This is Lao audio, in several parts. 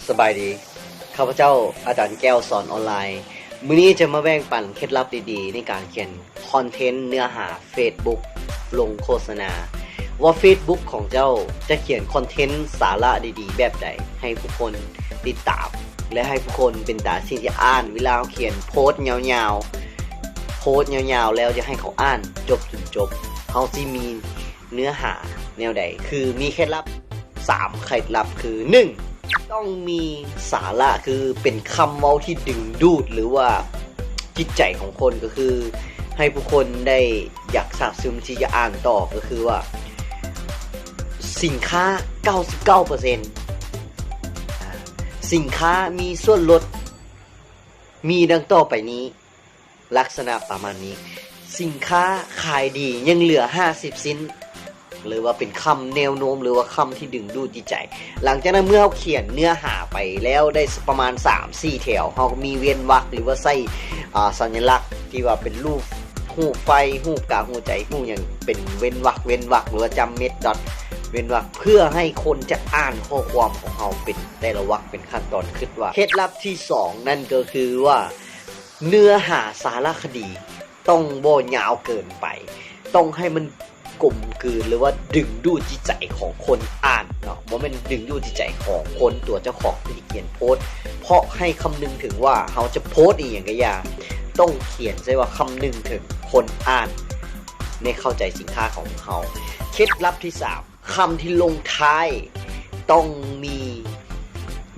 ສະບາຍດີ ຂ້າພະເຈົ້າອາຈານແກ້ວສອນອອນລາຍ. ມື້ນີ້ຈະມາແບ່ງປັນເຄັດລັບດີໆ ໃນການຂຽນຄອນເທັນເນື້ອຫາເຟສບຸກລົງໂຄສະນາ ວ່າເຟສບຸກຂອງເຈົ້າຈະຂຽນຄອນເທັນສາລະດີໆ ແບບໃດ ໃຫ້ຜູ້ຄົນຕິດຕາມ ແລະ ໃຫ້ຜູ້ຄົນເປັນຕາທີ່ຈະອ່ານ ເວລາເຮົາຂຽນໂພສຍາວໆ ໂພສຍາວໆ ແລ້ວຈະໃຫ້ເຂົາອ່ານຈົບຈົນຈົບ ເຮົາຊິມີ ເນື້ອຫາແນວໃດ ຄືມີເຄັດລັບສາມເຄັດລັບ ຄື ໜຶ່ງ ຕ້ອງມີສາລະ ຄືເປັນຄຳເວົ້າທີ່ດຶງດູດ ຫຼືວ່າຈິດໃຈຂອງຄົນ ກໍຄືໃຫ້ຜູ້ຄົນໄດ້ຢາກຊາບຊຶມທີ່ຈະອ່ານຕໍ່ ກໍຄືວ່າ ສິນຄ້າເກົ້າສິບເກົ້າເປີເຊັນ ອາ ສິນຄ້າມີສ່ວນລົດ ມີດັ່ງຕໍ່ໄປນີ້ ລັກສະນະປະມານນີ້ ສິນຄ້າຂາຍດີ ຍັງເຫຼືອຫ້າສິບຊິ້ນ ຫຼືວ່າເປັນຄຳແນວໂນ້ມ ຫຼືວ່າຄຳທີ່ດຶງດູດຈິດໃຈ. ຫຼັງຈາກນັ້ນເມື່ອເຮົາຂຽນເນື້ອຫາໄປແລ້ວໄດ້ປະມານສາມສີ່ແຖວ ເຮົາກໍມີເວັ້ນວັກ ຫຼືວ່າໃສ່ ອາ ສັນຍະລັກທີ່ວ່າເປັນຮູບ ຮູບໄຟ ຮູບກາກ ຮູບໃຈ ຮູບຫຍັງ ເປັນເວັ້ນວັກ ເວັ້ນວັກ ຫຼືວ່າຈ້ຳເມັດດອດ ເວັ້ນວັກ ເພື່ອໃຫ້ຄົນຈະອ່ານຂໍ້ຄວາມຂອງເຮົາເປັນແຕ່ລະວັກ ເປັນຂັ້ນຕອນ. ຄິດວ່າເຄັດລັບທີສອງນັ້ນກໍຄືວ່າ ເນື້ອຫາສາລະຄະດີຕ້ອງບໍ່ຍາວເກີນໄປ ຕ້ອງໃຫ້ມັນກົມກືນ ຫຼືວ່າດຶງດູດຈິດໃຈຂອງຄົນອ່ານເນາະ ບໍ່ແມ່ນດຶງດູດຈິດໃຈຂອງຄົນຕົວເຈົ້າຂອງທີ່ຂຽນໂພສ ເພາະໃຫ້ຄຳນຶງເຖິງວ່າເຮົາຈະໂພສອີ່ຫຍັງກໍຢ່າ ຕ້ອງຂຽນໃສ່ວ່າຄຳນຶງເຖິງຄົນອ່ານໃຫ້ເຂົ້າໃຈສິນຄ້າຂອງເຮົາ. ເຄັດລັບທີສາມ ຄຳທີ່ລົງທ້າຍຕ້ອງມີ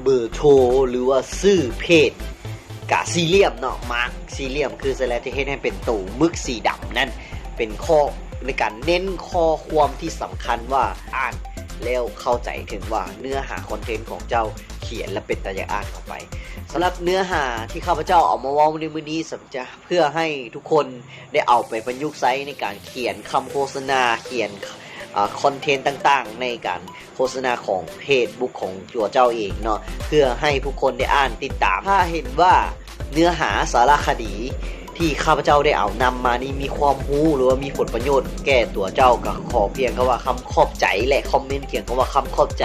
ເບີໂທ ຫຼືວ່າຊື່ເພຈ ກະສີ່ຫຼ່ຽມເນາະ ມາກສີ່ຫຼ່ຽມ ຄືສະແລັດທີ່ເຮັດໃຫ້ເປັນໂຕໝຶກສີດຳນັ້ນ ເປັນຂໍ້ໃນການເນັ້ນຂໍ້ຄວາມທີ່ສຳຄັນວ່າອ່ານແລ້ວເຂົ້າໃຈເຖິງວ່າເນື້ອຫາຄອນເທັນຂອງເຈົ້າຂຽນແລ້ວເປັນຕາຢາກອ່ານເຂົ້າໄປ. ສຳລັບເນື້ອຫາທີ່ຂ້າພະເຈົ້າເອົາມາເວົ້າໃນມື້ນີ້ ສຳ ຈະ ເພື່ອໃຫ້ທຸກຄົນໄດ້ເອົາໄປປະຍຸກໃຊ້ໃນການຂຽນຄຳໂຄສະນາ ຂຽນ ອາ ຄອນເທັນຕ່າງໆ ໃນການໂຄສະນາຂອງເພຈບຸກຂອງຕົວເຈົ້າເອງເນາະ ເພື່ອໃຫ້ຜູ້ຄົນໄດ້ອ່ານຕິດຕາມ. ຖ້າເຫັນວ່າເນື້ອຫາສາລະຄະດີທີ່ຂ້າພະເຈົ້າໄດ້ເອົານຳມານີ້ມີຄວາມຮູ້ ຫຼືວ່າມີຜົນປະໂຫຍດແກ່ຕົວເຈົ້າ ກໍຂໍພຽງຄຳວ່າຄຳຂອບໃຈ ແລະ ຄອມເມັນຂຽນຄຳວ່າຄຳຂອບໃຈ.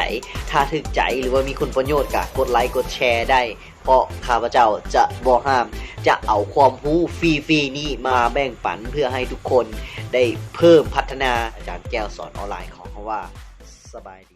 ຖ້າຖືກໃຈ ຫຼືວ່າມີຄຸນປະໂຫຍດ ກໍກົດໄລກົດແຊໄດ້. ເພາະຂ້າພະເຈົ້າຈະບໍ່ຫ້າມ ຈະເອົາຄວາມຮູ້ຟຣີໆນີ້ມາແບ່ງປັນ ເພື່ອໃຫ້ທຸກຄົນໄດ້ເພີ່ມພັດທະນາ. ອາຈານແກ້ວສອນອອນລາຍ ຂໍຄຳວ່າສະບາຍດີ.